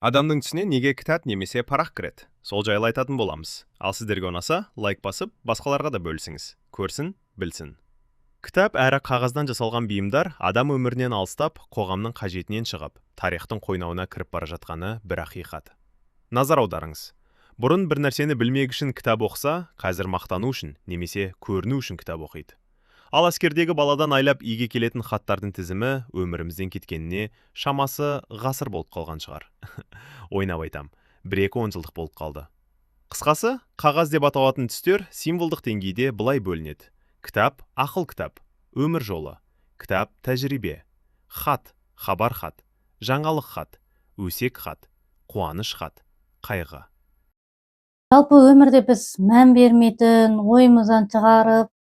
Адамның түсіне неге кітап немесе парақ кіреді? Сол жайлы айтатын боламыз. Ал сіздерге ұнаса, лайк басып, басқаларға да бөлісіңіз. Көрсін, білсін. Кітап әрі қағаздан жасалған бұйымдар адам өмірінен алыстап, қоғамның қажетінен шығып, тарихтың қойнауына кіріп бара жатқаны бір ақиқат. Назар аударыңыз. Бұрын бір нәрсені білмек үшін кітап оқыса, қазір мақтану үшін немесе көріну үшін кітап оқиды. Ал әскердегі баладан айлап үйге келетін хаттардың тізімі өмірімізден кеткеніне шамасы ғасыр болып қалған шығар. Ойнап айтам, бір-екі онжылдық болып қалды. Қысқасы, қағаз деп аталатын түстер символдық деңгейде былай бөлінеді. Кітап – ақыл кітап, өмір жолы, кітап – тәжірибе, хат – хабар хат, жаңалық хат, өсек хат, қуаныш хат, қайғы. Жалпы өмірде біз мән бермейтін, ойымыздан шығарып,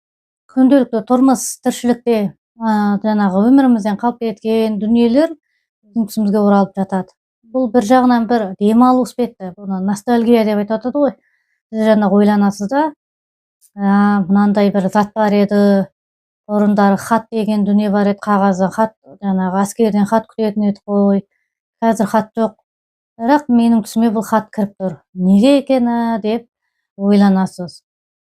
күнделікті тұрмыс тіршілікте жаңағы өмірімізден қалып кеткен дүниелер біздің түсімізге оралып жатады. Бұл бір жағынан бір демалу іспетті, бұны ностальгия деп айтады ғой. Сіз жаңағы ойланасыз да, мынандай бір зат бар еді, бұрындары хат деген дүние бар еді, қағаздан хат, жаңағы әскерден хат күтетін едік қой, қазір хат жоқ. Бірақ менің түсіме бұл хат кіріп тұр. Неге екені деп ойланасыз.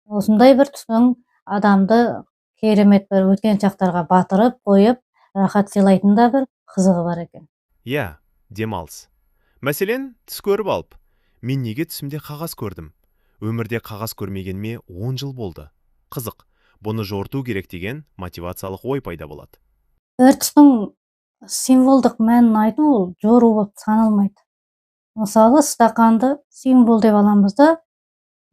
Осындай бір түстің адамды керемет бір өткен шақтарға батырып қойып, рахат сыйлайтын да бір қызығы бар екен. Иә, демалыс. Мәселен, түс көріп алып, мен неге түсімде қағаз көрдім? Өмірде қағаз көрмегеніме 10 жыл болды. Қызық, бұны жорыту керек деген мотивациялық ой пайда болады. Бір түстің символдық мәнін айту ол жору болып саналмайды. Мысалы, стақанды символ деп аламыз да,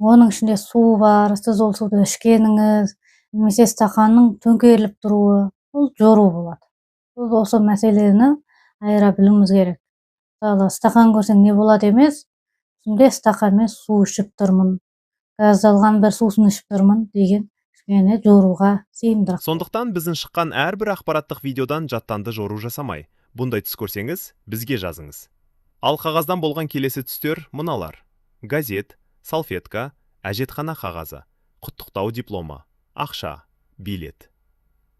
оның ішінде су бар, сіз ол суды ішкеніңіз, немесе стақанның төңкеріліп тұруы, бұл жору болады. Біз осы мәселені айыра білуіміз керек. Мысалы, стақан көрсең не болады емес, түсімде стақанмен су ішіп тұрмын, газдалған бір сусын ішіп тұрмын деген кішкене жоруға сыйымдырақ. Сондықтан біздің шыққан әрбір ақпараттық видеодан жаттанды жору жасамай, бұндай түс көрсеңіз, бізге жазыңыз. Ал қағаздан болған келесі түстер мыналар: газет, салфетка, әжетхана қағазы, құттықтау дипломы, ақша, билет.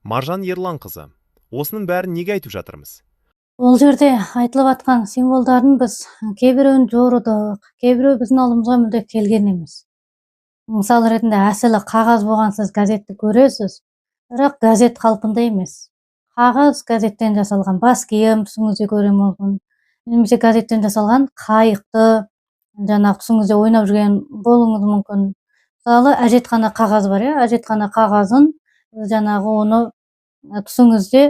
Маржан Ерланқызы, осының бәрін неге айтып жатырмыз? Ол жерде айтылып жатқан символдардың біз кейбіреуін жорыдық, кейбіреуі біздің алдымызға мүлде келген емес. Мысал ретінде, әсілі қағаз болған сіз газетті көресіз, бірақ газет қалпында емес. Қағаз газеттен жасалған бас киім түсіңізде көруі мүмкін, немесе газеттен жасалған қайықты жаңағы түсіңізде ойнап жүрген болуыңыз мүмкін. Мысалы, әжетхана қағазы бар, иә, әжетхана қағазын жаңағы оны түсіңізде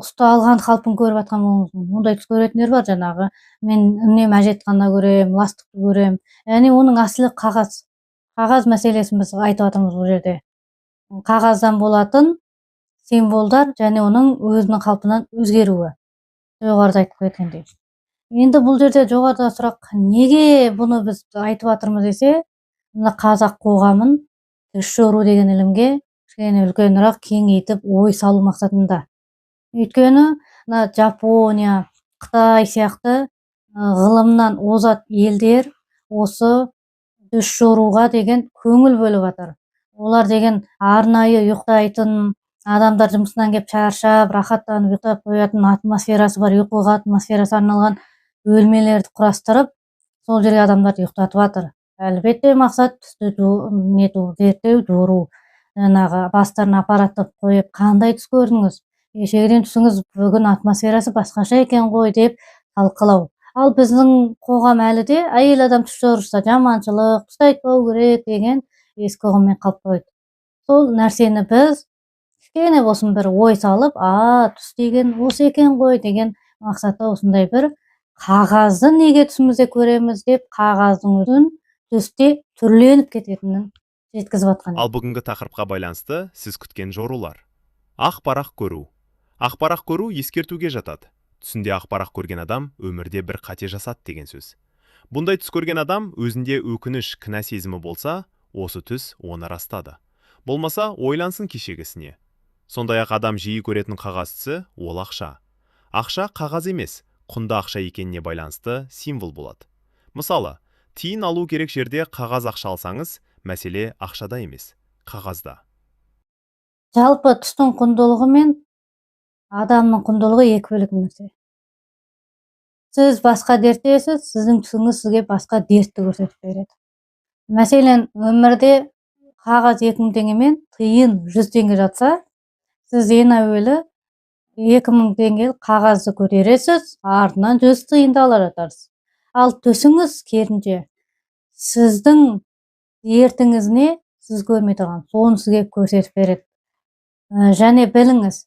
ұсталған қалпын көріп жатқан болуыңыз мүмкін. Ондай түс көретіндер бар, жаңағы мен үнемі әжетхана көремін, ластықты көремін. Яғни оның әсілі қағаз. Қағаз мәселесін біз айтып жатырмыз бұл жерде. Қағаздан болатын символдар және оның өзінің қалпынан өзгеруі. Жоғарыда айтып кеткендей. Енді бұл жерде жоғарыда сұрақ, неге бұны біз айтып жатырмыз десе, мына қазақ қоғамын түс жору деген ілімге кішкене үлкенірек кеңейтіп ой салу мақсатында. Өйткені мына Жапония, Қытай сияқты ғылымнан озат елдер осы түс жоруға деген көңіл бөліп жатыр. Олар деген арнайы ұйықтайтын, адамдар жұмысынан келіп шаршап, рахаттанып ұйықтап қоятын атмосферасы бар, ұйқыға атмосферасы арналған бөлмелерді құрастырып, сол жерге адамдарды ұйықтатып жатыр. Әлбетте, мақсат түсті нету, зерттеу, жору. Жаңағы бастарына аппаратты қойып, қандай түс көрдіңіз? Кешегіден түсіңіз бүгін атмосферасы басқаша екен ғой деп талқылау. Ал біздің қоғам әлі де әйел адам түс жорыса жаманшылық, түсті айтпау керек деген ескі ұғыммен қалып қойды. Сол нәрсені біз кішкене болсын бір ой салып, а, түс деген осы екен ғой деген мақсатта осындай бір қағазды неге түсімізде көреміз деп қағаздың өзін түсте түрленіп кететінін жеткізіп жатқан. Ал бүгінгі тақырыпқа байланысты сіз күткен жорулар. Ақ парақ көру. Ақ парақ көру ескертуге жатады. Түсінде ақ парақ көрген адам өмірде бір қате жасады деген сөз. Бұндай түс көрген адам өзінде өкініш, кінә сезімі болса, осы түс оны растады. Болмаса, ойлансын кешегісіне. Сондай-ақ адам жиі көретін қағаз түсі ол ақша. Ақша қағаз емес, құнды ақша екеніне байланысты символ болады. Мысалы, тиын алу керек жерде қағаз ақша алсаңыз, мәселе ақшада емес, қағазда. Жалпы түстің құндылығы мен адамның құндылығы екі бөлек нәрсе. Сіз басқа дерттесіз, сіздің түсіңіз сізге басқа дертті көрсетіп береді. Мәселен, өмірде қағаз 2000 теңге мен тиын 100 теңге жатса, сіз ең әуелі 2000 теңгелік қағазды көтересіз, артынан 100 тиынды ала жатарсыз. Ал түсіңіз керісінше, сіздің дертіңіз не, сіз көрмей тұрған, соны сізге көрсетіп береді. Және біліңіз,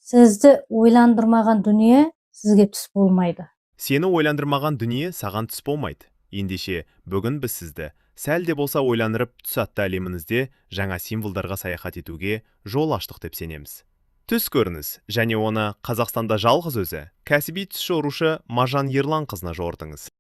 сізді ойландырмаған дүние сізге түс болмайды. Сені ойландырмаған дүние саған түс болмайды. Ендеше, бүгін біз сізді сәл де болса ойландырып, түс атты әлемімізде жаңа символдарға саяхат етуге жол аштық деп сенеміз. Түс көріңіз және оны Қазақстанда жалғыз өзі кәсіби түс жорушы Маржан Ерланқызына жорытыңыз.